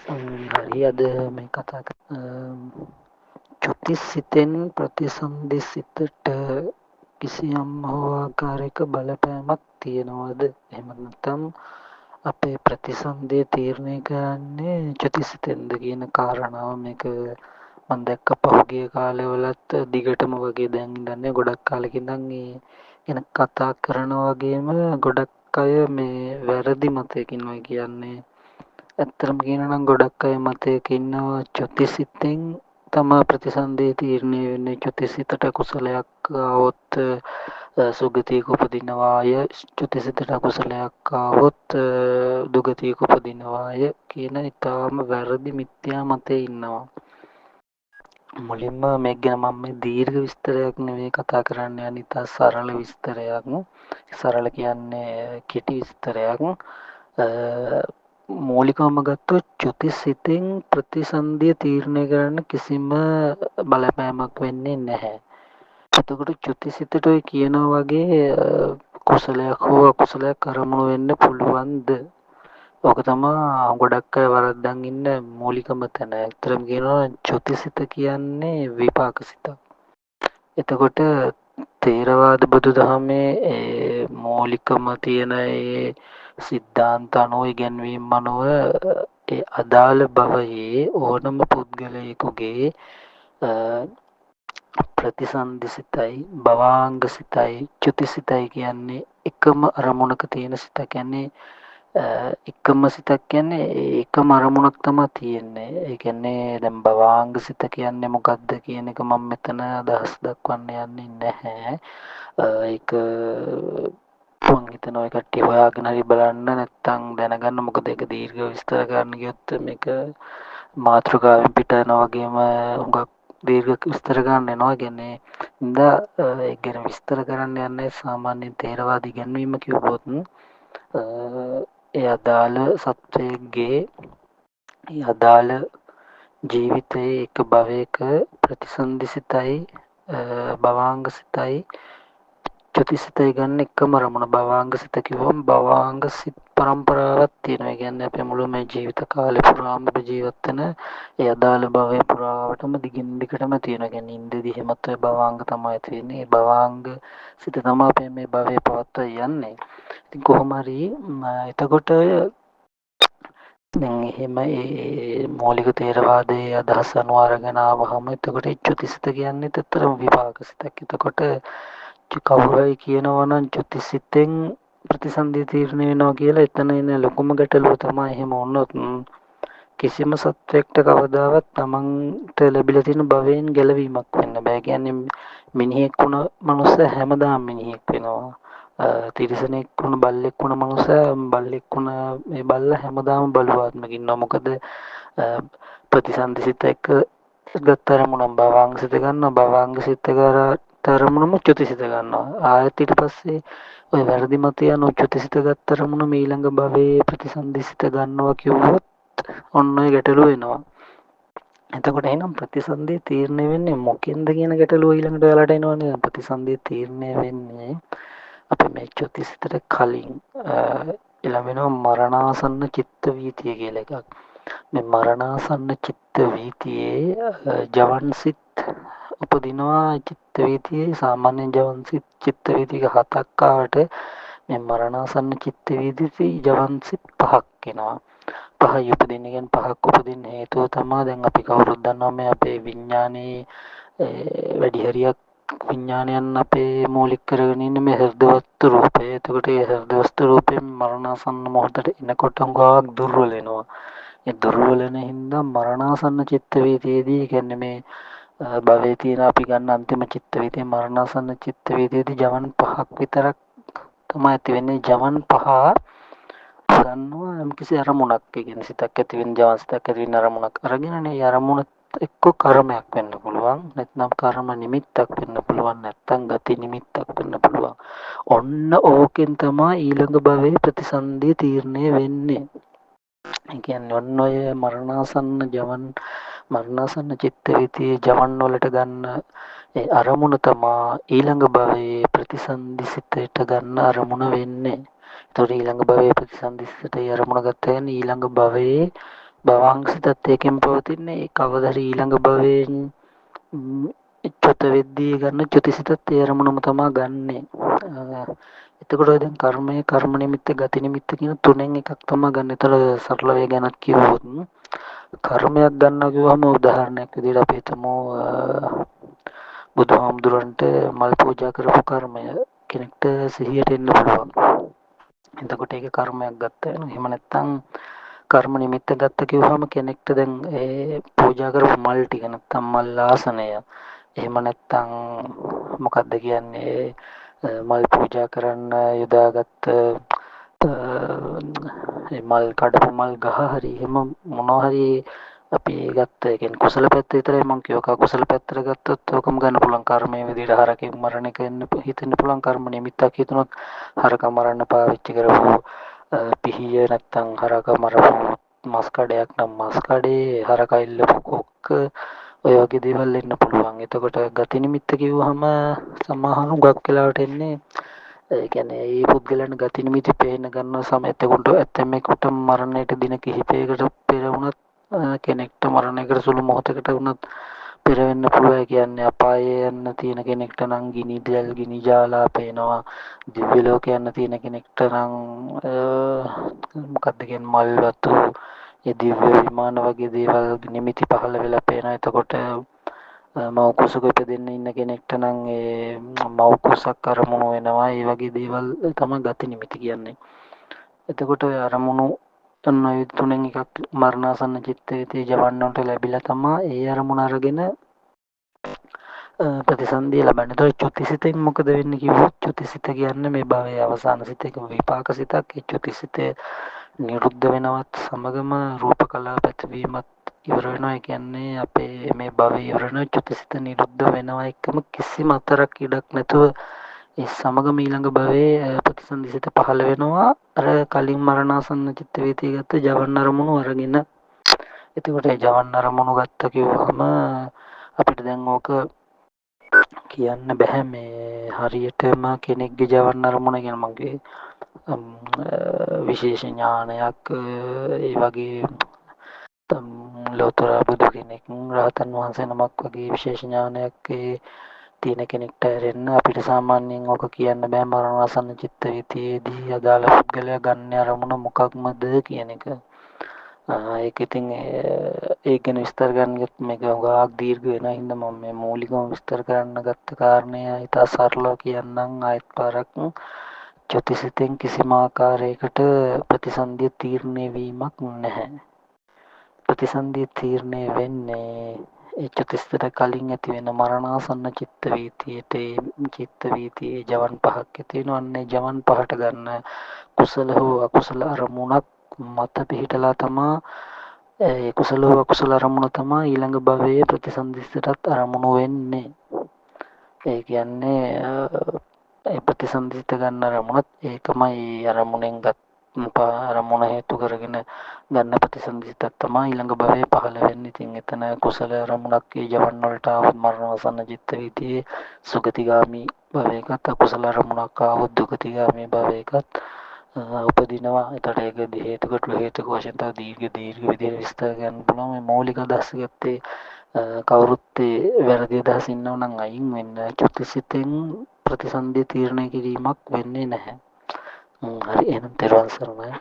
හරි, අද මේ කතා චුති සිතෙන් ප්‍රතිසන්දි සිතට කිසියම් හෝ ආකාරයක බලපෑමක් තියෙනවද? එහෙම නැත්නම් අපේ ප්‍රතිසන්දිය තීරණය කරන්නේ චුති සිතෙන්ද කියන කාරණාව. මේක මම දැක්ක පහුගිය කාලෙවලත් දිගටම වගේ, දැන් ඉඳන්නේ ගොඩක් කාලෙක ඉඳන් ඒ ගැන කතා කරනවා වගේම ගොඩක් අය මේ වැරදි මතයක ඉන්නවා. කියන්නේ ඇත්තටම කියනවා නම් ගොඩක් අය මතයක ඉන්නවා චුති සිතෙන් තමා ප්‍රතිසන්දිය තීරණය වෙන්නේ. චුති සිතට කුසලයක් ආවොත් සුගතියක උපදිනවාය, චුති සිතට අකුසලයක් ආවොත් දුගතියක උපදිනවාය කියන ඉතාම වැරදි මිත්‍යා මතයේ ඉන්නවා. මුලින්ම මේක ගැන මම මේ දීර්ඝ විස්තරයක් නෙවෙයි කතා කරන්න යන්නේ, ඉතා සරල විස්තරයක්. සරල කියන්නේ කෙටි විස්තරයක්. මූලිකවම ගත්තොත් චුති සිතෙන් ප්‍රතිසන්දිය තීරණය කරන්න කිසිම බලපෑමක් වෙන්නේ නැහැ. එතකොට චුති සිතට ඔය කියනවා වගේ කුසලයක් හෝ අකුසලයක් අරමුණු වෙන්න පුළුවන්ද? ඕක තමා ගොඩක් අය වරද්දන් ඉන්න මූලිකම තැන. ඇත්තටම කියනවා චුති සිත කියන්නේ විපාක සිතක්. එතකොට තේරවාද බුදුදහමේ ඒ මූලිකම තියෙන ඒ සිද්ධාන්ත අනුව, ඉගැන්වීම් අනුව, ඒ අදාළ භවයේ ඕනම පුද්ගලයෙකුගේ ප්‍රතිසන්දි සිතයි භවාංග සිතයි චුති සිතයි කියන්නේ එකම අරමුණක තියෙන සිතක්. කියන්නේ එකම සිතක් කියන්නේ එකම අරමුණක් තමා තියෙන්නේ. ඒ කියන්නේ දැන් භවාංග සිත කියන්නේ මොකද්ද කියන එක මම මෙතන අදහස් දක්වන්න යන්නේ නැහැ. ඒක මං හිතනවා ඒ කට්ටිය හොයාගෙන හරි බලන්න නැත්තම් දැනගන්න. මොකද ඒක දීර්ඝ විස්තර කරන්න ගියොත් මේක මාතෘකාවෙන් පිට යනවා වගේම හුඟක් දීර්ඝ විස්තර කරන්න එනවා. ඒ කියන්නේ හින්දා ඒක ගැන විස්තර කරන්න යන්නේ. සාමාන්‍යයෙන් තේරවාද ඉගැන්වීම කිව්වොත් ඒ අදාළ සත්වයෙක්ගේ ඒ අදාළ ජීවිතයේ එක භවයක ප්‍රතිසන්දි සිතයි භවාංග සිතයි චුති සිතයි ගන්න එකම අරමුණ. භවාංග සිත කිව්වම භවාංග සිත් පරම්පරාවක් තියෙනවා. ඒ කියන්නේ අපේ මුළු මේ ජීවිත කාලේ පුරාම අපි ජීවත් වෙන ඒ අදාළ භවය පුරාවටම දිගින් දිගටම තියෙනවා. ඒ කියන්නේ ඉන්දෙදි එහෙමත් ඔය භවාංග තමයි ඇති වෙන්නේ. ඒ භවාංග සිත තමයි අපේ මේ භවය පවත්වා යන්නේ. ඉතින් කොහොම හරි එතකොට දැන් එහෙම ඒ මූලික තේරවාදයේ අදහස් අනුව අරගෙන ආවහම එතකොට ඒ චුති සිත කියන්නේ ඇත්තටම විපාක සිතක්. එතකොට කවුරු හරි කියනවා නම් චුති සිතෙන් ප්‍රතිසන්දිය තීරණය වෙනවා කියලා, එතන එන ලොකුම ගැටලුව තමයි එහෙම වුණොත් කිසිම සත්වයෙක්ට කවදාවත් තමන්ට ලැබිලා තියෙන භවයෙන් ගැලවීමක් වෙන්න බෑ. කියන්නේ මිනිහෙක් වුණ මනුස්සයා හැමදාම මිනිහෙක් වෙනවා. තිරිසනෙක් වුණ, බල්ලෙක් වුණ මනුස්සයා, බල්ලෙක් වුණ මේ බල්ලා හැමදාම බලු ආත්මෙක ඉන්නවා. මොකද ප්‍රතිසන්දි සිත එක්ක ගත්ත අරමුණම භවාංග සිත ගන්නවා. භවාංග සිත ගත්ත අරමුණම චුති සිත ගන්නවා. ආයෙත් ඊට පස්සේ ඔය වැරදි මතය අනුව චුති සිත ගත්ත අරමුණම ඊළඟ භවයේ ප්‍රතිසන්දි සිත ගන්නවා කිව්වොත් ඔන්න ඔය ගැටලුව එනවා. එතකොට එහෙනම් ප්‍රතිසන්දිය තීරණය වෙන්නේ මොකෙන්ද කියන ගැටලුව ඊළඟට ඔයාලට එනවනේ. ප්‍රතිසන්දිය තීරණය වෙන්නේ අපි මේ චුති සිතට කලින් එළඹෙනවා මරණාසන්න චිත්ත වීතිය කියලා එකක්. මේ මරණාසන්න චිත්ත වීතියේ ජවන් සිත් උපදිනවා. චිත්ත වීතියේ සාමාන්‍ය ජවන් සිත් චිත්ත වීතියක 7ක් ආවට මේ මරණාසන්න චිත්ත වීතියේ ජවන් සිත් 5ක් එනවා. 5යි උපදින්නේ. කියන්නේ 5ක් උපදින්න හේතුව තමා දැන් අපි කවුරුත් දන්නවා මේ අපේ විඥානයේ වැඩි හරියක් විඥානයන් අපේ මූලික කරගෙන ඉන්නේ මේ හෘද වස්තු රූපය. එතකොට ඒ හෘද වස්තු රූපයෙන් මරණාසන්න මොහොතට එනකොට හුඟක් දුර්වල වෙනවා. ඒ දුර්වල වෙන හින්දා මරණාසන්න චිත්ත වීතියේදී, ඒ කියන්නේ මේ භවයේ තියෙන අපි ගන්න අන්තිම චිත්ත වීතිය මරණාසන්න චිත්ත වීතියේදී ජවන් 5ක් විතරක් තමයි ඇති වෙන්නේ. ජවන් 5 ගන්නවා යම්කිසි අරමුණක්. ඒ කියන්නේ සිතක් ඇති වෙන ජවන් සිතක් ඇති වෙන අරමුණක් අරගෙනනේ. ඒ අරමුණ එක්ක කර්මයක් වෙන්න පුළුවන්, නැත්නම් කර්ම නිමිත්තක් වෙන්න පුළුවන්, නැත්නම් ගති නිමිත්තක් වෙන්න පුළුවන්. ඔන්න ඕකෙන් තමයි ඊළඟ භවයේ ප්‍රතිසන්දිය තීරණය වෙන්නේ. ඒ කියන්නේ ඔන්න ඔය මරණාසන්න ජවන් මරණාසන්න චිත්ත වීතියේ ජවන් වලට ගන්න ඒ අරමුණ තමා ඊළඟ භවයේ ප්‍රතිසන්දි සිතට ගන්න අරමුණ වෙන්නේ. එතකොට ඊළඟ භවයේ ප්‍රතිසන්දි සිතට ඒ අරමුණ ගත්තා කියන්නේ ඊළඟ භවයේ භවංග සිතත් ඒකෙන් පවතින්නේ. ඒ කවදා හරි ඊළඟ භවයෙන් චුත වෙද්දී ගන්න චුතිසිතත් ඒ අරමුණම තමා ගන්නෙ. එතකොට ඔය දැන් කර්මය, කර්ම නිමිත්ත, ගති නිමිත්ත කියන තුනෙන් එකක් තමා ගන්න. ඒතර සරලව ඒ ගැනත් කිව්වොත් කර්මයක් ගන්නවා කිව්වහම උදාහරණයක් විදිහට අපි හිතමු බුදුහාමුදුරන්ට මල් පූජා කරපු කර්මය කෙනෙක්ට සිහියට එන්න පුළුවන්. එතකොට ඒක කර්මයක් ගත්ත වෙනවා. එහෙම නැත්නම් කර්ම නිමිත්ත ගත්ත කිව්වහම කෙනෙක්ට දැන් ඒ පූජා කරපු මල් ටික නැත්නම් මල් ආසනය, එහෙම නැත්නම් මොකද්ද කියන්නේ මල් පූජා කරන්න යොදාගත්ත ඒ මල් කඩපු මල් ගහ හරි එහෙම මොනවා හරි අපි ගත්ත, ඒ කියන්නේ කුසල පැත්ත විතරයි මං කිව්වා. අකුසල පැත්තට ගත්තොත් ඔකම ගන්න පුළුවන්. කර්මයේ විදිහට හරකෙක් මරණ එක එන්න හිතෙන්න පුළුවන්. කර්ම නිමිත්තක් හිතුනොත් හරක මරන්න පාවිච්චි කරපු පිහිය, නැත්තම් හරක මරපු මස් කඩයක් නම් මස් කඩේ, හරක ඉල්ලපු කොක්ක, ඔය වගේ දේවල් එන්න පුළුවන්. එතකොට ගති නිමිත්ත කිව්වහම සමහර හුඟක් වෙලාවට එන්නේ, ඒ කියන්නේ ඒ පුද්ගලයන් ගති නිමිති පේන්න ගන්න සම එතකොට ඇත්තෙමෙකුට මරණයට දින කිහිපයකට පෙර වුණත්, කෙනෙක්ට මරණයකට සුළු මොහොතකට වුණත් පෙර වෙන්න පුළුවන්. ඒ කියන්නේ අපායේ යන්න තියෙන කෙනෙක්ට නම් ගිනි දැල් ගිනි ජාලා පේනවා. දිව්‍ය ලෝක යන්න තියෙන කෙනෙක්ට නම් මොකද්ද කියන්නේ මල් වතු, ඒ දිව්‍ය විමාන වගේ දේවල් නිමිති පහළ වෙලා පේනවා. එතකොට මව් කුසක ඉපදෙන්න ඉන්න කෙනෙක්ට නම් ඒ මව් කුසක් අරමුණු වෙනවා. ඒ වගේ දේවල් තමයි ගති නිමිති කියන්නේ. එතකොට ඔය අරමුණු ඔන්න ඔය තුනෙන් එකක් මරණාසන්න චිත්ත වේතේ ජවන් වලට ලැබිලා තමා ඒ අරමුණ අරගෙන ප්‍රතිසන්දිය ලබන්නේ. එතකොට චුතිසිතෙන් මොකද වෙන්නේ කිව්වොත්, චුතිසිත කියන්නේ මේ භවයේ අවසාන සිත, ඒක විපාක සිතක්. ඒ චුතිසිත නිරුද්ධ වෙනවත් සමගම රූප කලාප ඇතිවීමත් ඉවර වෙනවා. ඒ කියන්නේ අපේ මේ භවය ඉවර වෙනවා. චුතිසිත නිරුද්ධ වෙනවා එක්කම කිසිම අතරක් ඉඩක් නැතුව ඒ සමගම ඊළඟ භවයේ ප්‍රතිසන්දිසිත පහළ වෙනවා. අර කලින් මරණාසන්න චිත්ත වේතිය ගත්ත ජවන් අරමුණු අරගෙන. එතකොට ඒ ජවන් අරමුණු ගත්ත කිව්වහම අපිට දැන් ඕක කියන්න බැහැ මේ හරියටම කෙනෙක්ගේ ජවන් අරමුණ ගැන. මගේ විශේෂ ඥානයක් ඒ වගේ ලෝතර බුදු කෙනෙක්, රහතන් වහන්සේ නමක් වගේ විශේෂ ඥානයක් ඒ තියෙන කෙනෙක්ට ඇරෙන්න අපිට සාමාන්‍යයෙන් ඕක කියන්න බෑ මරණාසන්න චිත්ත වීතියේදී අදාළ පුද්ගලයා ගන්න අරමුණ මොකක්මද කියන එක. ඒක ඉතින් ඒ ගැන විස්තර ගන්න ගියොත් මේක හුඟක් දීර්ඝ වෙනවා. හින්දා මම මේ මූලිකව විස්තර කරන්න ගත්ත කාරණය ඉතා සරලව කියන්නම් ආයෙත් පාරක්. චුතිසිතෙන් කිසිම ආකාරයකට ප්‍රතිසන්දිය තීරණය වීමක් නැහැ. ප්‍රතිසන්දිය තීරණය වෙන්නේ ඒ චුතිසිතට කලින් ඇති වෙන මරණාසන්න චිත්ත වීතියට. ඒ චිත්ත වීතියේ ජවන් පහක් ඇති වෙනවා. අන්න ඒ ජවන් පහට ගන්න කුසල හෝ අකුසල අරමුණක් මත පිහිටලා තමා, ඒ කුසල හෝ අකුසල අරමුණ තමා ඊළඟ භවයේ ප්‍රතිසන්දිසිතටත් අරමුණු වෙන්නේ. ඒ කියන්නේ ඒ ප්‍රතිසන්දිසිත ගන්න අරමුණත් ඒකමයි. අරමුණෙන් ගත් අරමුණ හේතු කරගෙන ගන්න ප්‍රතිසන්දිසිතක් තමයි ඊළඟ භවයේ පහළ වෙන්නේ. ඉතින් එතන කුසල අරමුණක් ඒ ජවන් වලට ආවොත් මරණාසන්න චිත්ත වීතියේ සුගතිගාමි භවයකත්, අකුසල අරමුණක් ආවොත් දුගතිගාමි භවයකත් උපදිනවා. එතකොට ඒක හේතුක හේතුක වශයෙන් තව දීර්ඝ දීර්ඝ විදිහට විස්තර කරන්න පුළුවන්. මේ මූලික අදහස ගත්තේ කවුරුත් ඒ වැරදි අදහස් ඉන්නව නම් අයින් වෙන්න. චුතිසිතෙන් ප්‍රතිසන්දිය තීරණය කිරීමක් වෙන්නේ නැහැ. හරි, එහෙනම් තෙරුවන් සරණයි.